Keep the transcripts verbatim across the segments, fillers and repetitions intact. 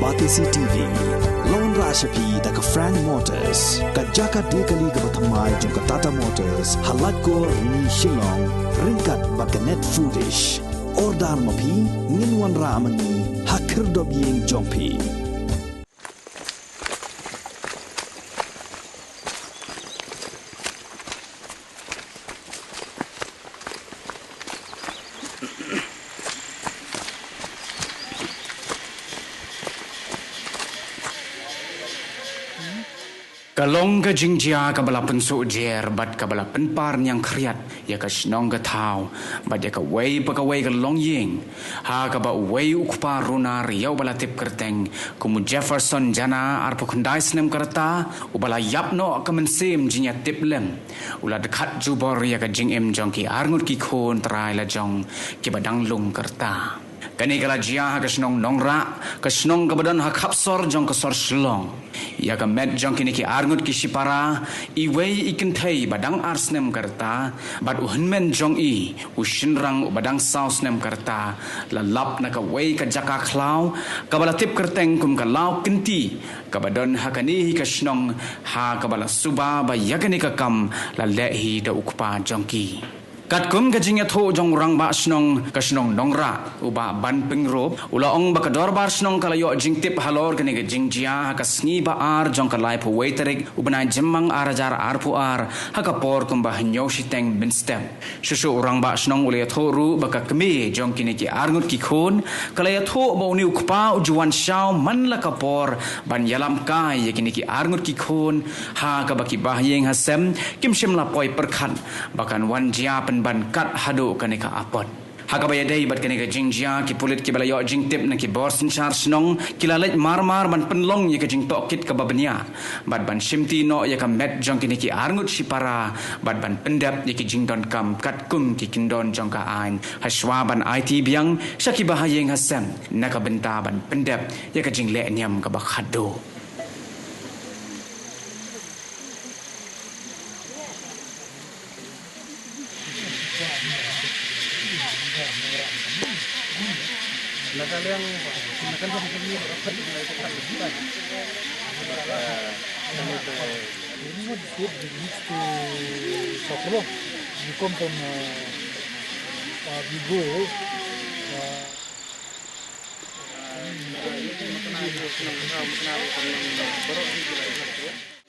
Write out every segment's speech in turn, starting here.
Batesi T V, la wanrah sha phi da ka Frank Motors, ka jaka die kali kaba thymmai jong ka Tata Motors, ha Laitkor Ni Shillong, ryngkat bad ka Net Foodish. Order ma phi, ngin wanrah ma ngi ha khyrdop ïing jong phi. Ka long ka jingjia kaba la pynsuh jer bad kaba la pynpar ñiangkhriat ïa ka shnong ka thaw bad ïa kawei pa kawei ka longïing, ha kaba uwei u kpa runar ïa uba la tip kyrteng kum u Jefferson Jana, arphew khyndai snem ka rta, uba la ïap noh ka mynsiem jingïatip lem, u la dkhat jubor ïa ka jingim jong ki arngut ki khun trai la jong kiba dang lung ka rta. Kane ka la jia ha ka shnong Nongrah, ka shnong kaba don ha khapsor jong ka sor Shillong. Ïa ka met jong kine ki arngut ki shipara, iwei i kynthei ba dang ar snem ka rta, bad u hynmen jong i, u shynrang uba dang saw snem ka rta, la lap na kawei ka jaka khlaw kaba la tip kyrteng kum ka Law Kynti, kaba don ha kane hi ka shnong, ha kaba la suba ba ïa kane ka kam la leh hi da u kpa jong ki. Katkum ka jingïathuh jong u rangbah shnong ka shnong Nongrah, u Bah Banpyngrope, u la ong ba ka dorbar shnong ka la ïoh jingtip halor kane ka jingjia ha ka sngi ba ar jong ka laiphew wei tarik u bnai Jymmang ar hajar arphew ar, ha ka por kumba hynñiew shiteng mynstep. Shuh shuh u rangbah shnong u la ïathuh ruh ba ka kmie jong kine ki arngut ki khun ka la ïathuh ba une u kpa u ju wan shaw man la ka por ban ïalam kai ïa kine ki arngut ki khun, ha kaba ki bahaïing hasem kim shym la poi pyrkhat ba kan wan jia pynban kat haduh kane ka apot. Ha kaba ïadei bad kane ka jingjia, ki pulit kiba la ïoh jingtip na ki bor synshar shnong ki la leit mar mar ban pynlong ïa ka jingtohkit kaba bniah bad ban shimti noh ïa ka met jong kine ki arngut shipara bad ban pyndep ïa ki jingdonkam katkum ki kyndon jong ka aiñ, ha shwa ban aiti biang sha ki bahaïing hasem na ka bynta ban pyndep ïa ka jingleh niam kaba khatduh.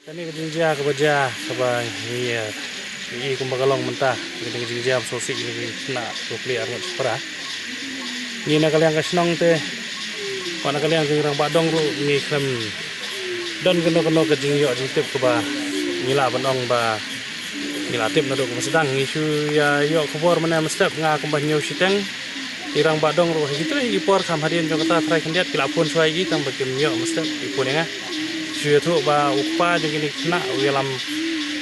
Kane ka jingjia kaba jia kaba ngi, eh, ngi i kumba ka long mynta, kane ka jingjia ba sngewsih kine ki khynnah kiba plie arngut shipara. Ngi na ka liang ka shnong te, wat na ka liang jong i rangbah dong ruh ngi khlem don kano kano ka jingïoh jingtip kaba ngi lah ban ong ba ngi la tip naduh kaba sdang. Ngi shu ïa ïoh khubor mynne mynstep, nga kumba hynñiew shiteng. I rangbah dong ruh ha kito ki por kham hadien jong kata trai khyndiat ki la phone shuwa ïa i tang ba kim ïoh mynstep ki phone ïa nga. Shu ïathuh ba u kpa jong kine ki khynnah u ïalam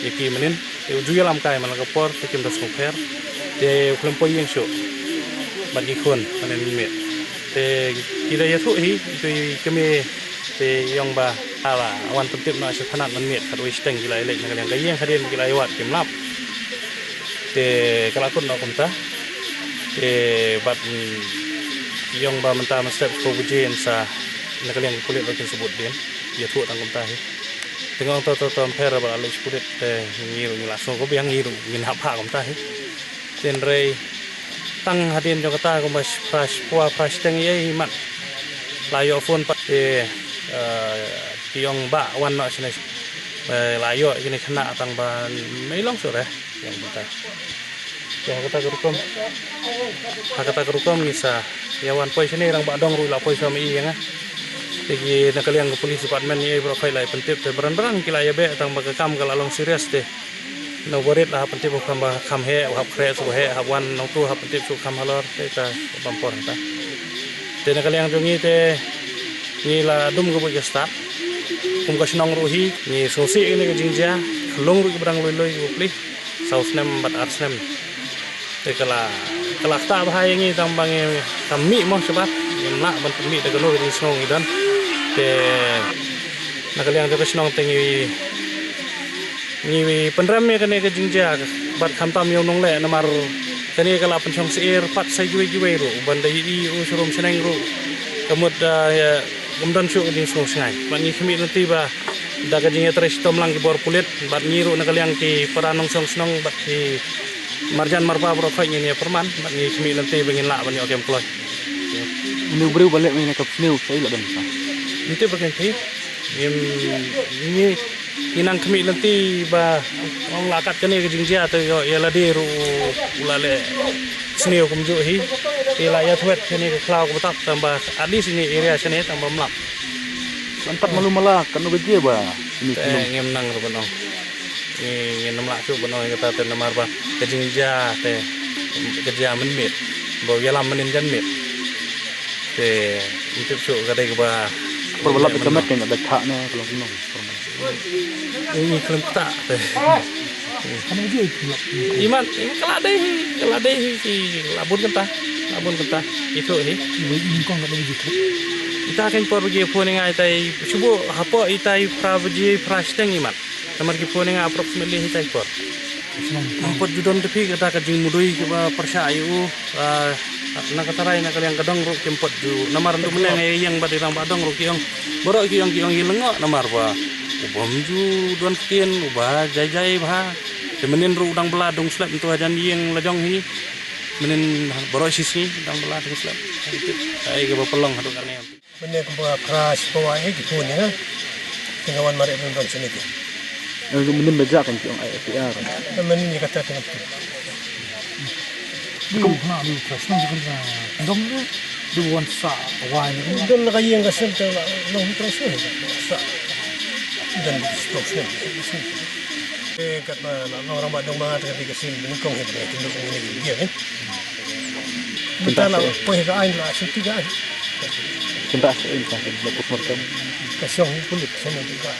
ïa ki mynnin. Te u ju ïalam kai man la ka por te kim da sngewpher. Te u khlem poi ïing shuh bad ki khun mynnin mynmiet. Te ki da ïathuh hi, ito i kmie te i ong ba la wan pyntip noh sha thanat mynmiet, khatwei shiteng ki la ïaleit na ka liang ka ïing hadien ba ki la ïawad kim lap. Te ka la kut noh kumta. Te bad, mm, i ong ba mynta mynstep ko bujin sa na ka liang ki pulit ba kin subut dien. Ïathuh tang kumta hi. Te nga ong to to to ym pher ba la leit sha pulit te ngi ruh ngi la sngew ko biang ngi ruh ngin hap ha kumta hi. Hynrei tang hadien jong kata kumba phra shiphew phra shiteng ïa i mat la ïoh phone pat te, eh, ki ong ba wan noh shane, eh, la ïoh kine khynnah tang ba mei long shuh re ïa kata. Te ha kata ka rukom, ha kata ka rukom ngi sa ïa wan poi shane, rangbah dong ruh la poi shuwa ma i ïa nga. Te ki na ka liang ka police department ïa i baroh khoit la ïa pyntip te bran bran ki la ïa beh tang ba ka kam ka la long serious te. Na u barit la hap pyntip u kham ba kham heh, u hap khreh shu heh, hap wan nangtu hap pyntip shu kham halor, te ka bam por hangta. Te na ka liang jong ngi te ngi la dum ka buit ka stad. Kum ka shnong ruh hi, ngi sngewsih ïa kane ka jingjia, khlung ruh kiba dang lui lui kiba plie, saw snem bad ar snem. Te ka la, ka la ktah bha ïa ngi tang ba ngi kam mih mo shabar, ngim lah ban pynmih da kano ka jingsngew ngi don. Te na ka liang jong ka shnong te ngi Ngi pynrem ïa kane ka jingjia bad khamtam ïa u nongleh namar kane ka la pynshong syier pat sa kiwei kiwei ruh ban da ïohi u sharum shaneng ruh. Ka mut da ïa Kum don shuh ka jingsngew sngai. Bad ngi khmih lynti ba da ka jingïatrei shitom lang ki bor pulit bad ngi ruh na ka liang ki para nongshong shnong bad ki marjan marpa baroh khoit ngin ïa pyrman bad ngi khmih lynti ba ngin lah ban ïoh kem kloi. Une u briew ba leh mane ka sniew sa ïa la don sa. Ngi tip ba ken phi. Ngim ngi ngi nang khmih lynti ba ong la kat kane ka jingjia te ïoh ïa lade ruh u la leh sniew kumjuh hi. Te la ïa thwet kane ka khlaw ka btap tang ba at least ine area shane tang ba mlak. Ban pat malu mala kan no ka jia ba sniew. Te ngim nang ruh ban ong. Ngi ngin ym lah shuh ban ong ïa kata te namar ba ka jingjia te ka jia mynmiet ba u ïalam mynnin jan miet. Te ym tip shuh ka dei kaba. Por ba lap ka met kan da thah ne ka long nong. Ngi khlem ktah te. Imat ka la dei hi, ka la dei hi ki la bun kynta, la bun kynta. Ithuh hi. Ita kan por ba ki phone ïa nga itai shubu hapoh itai phra baje phra shiteng imat. Namar ki phone ïa nga approximately hitai por. Ngam pat ju don te phi kata ka jingmudui kaba pyrshah ïa u, ah, na ka tarai na ka liang ka dong ruh kim pat ju namar ndu mneng ïa ïeng bad i rangbah dong ruh ki ong. Baroh ki ong ki ong i lyngngoh namar ba u bym ju don ktien uba jai jai bha. Te mynnin ruh u dang bylla dung slep ntu hajan ïeng la jong hi. Mynnin baroh shisngi dang bylla dung slep. Ai kaba pynlong haduh kane. Mynne kumba phra shiphew wai ki phone ïa nga. Te nga wan mareh ban ban sini te. Mynnin ba jah kan ki ong ai F I R. Mynnin ïa kata te nga. Kum na ni ka shnong ka dong ne. Du wan sa wai ne. Don la ka ïing ka sem te la long ka shnong. Sa. Don shiphew snem. Te katba la long rangbah dong ma te ka dei ka sien nyngkong hi te ka dei ka dei ka dei. Mynta la poi ka aiñ la shu ti ka aiñ. Mynta sa in sa in la postmortem. Ka shong hi pulit sa ne ka.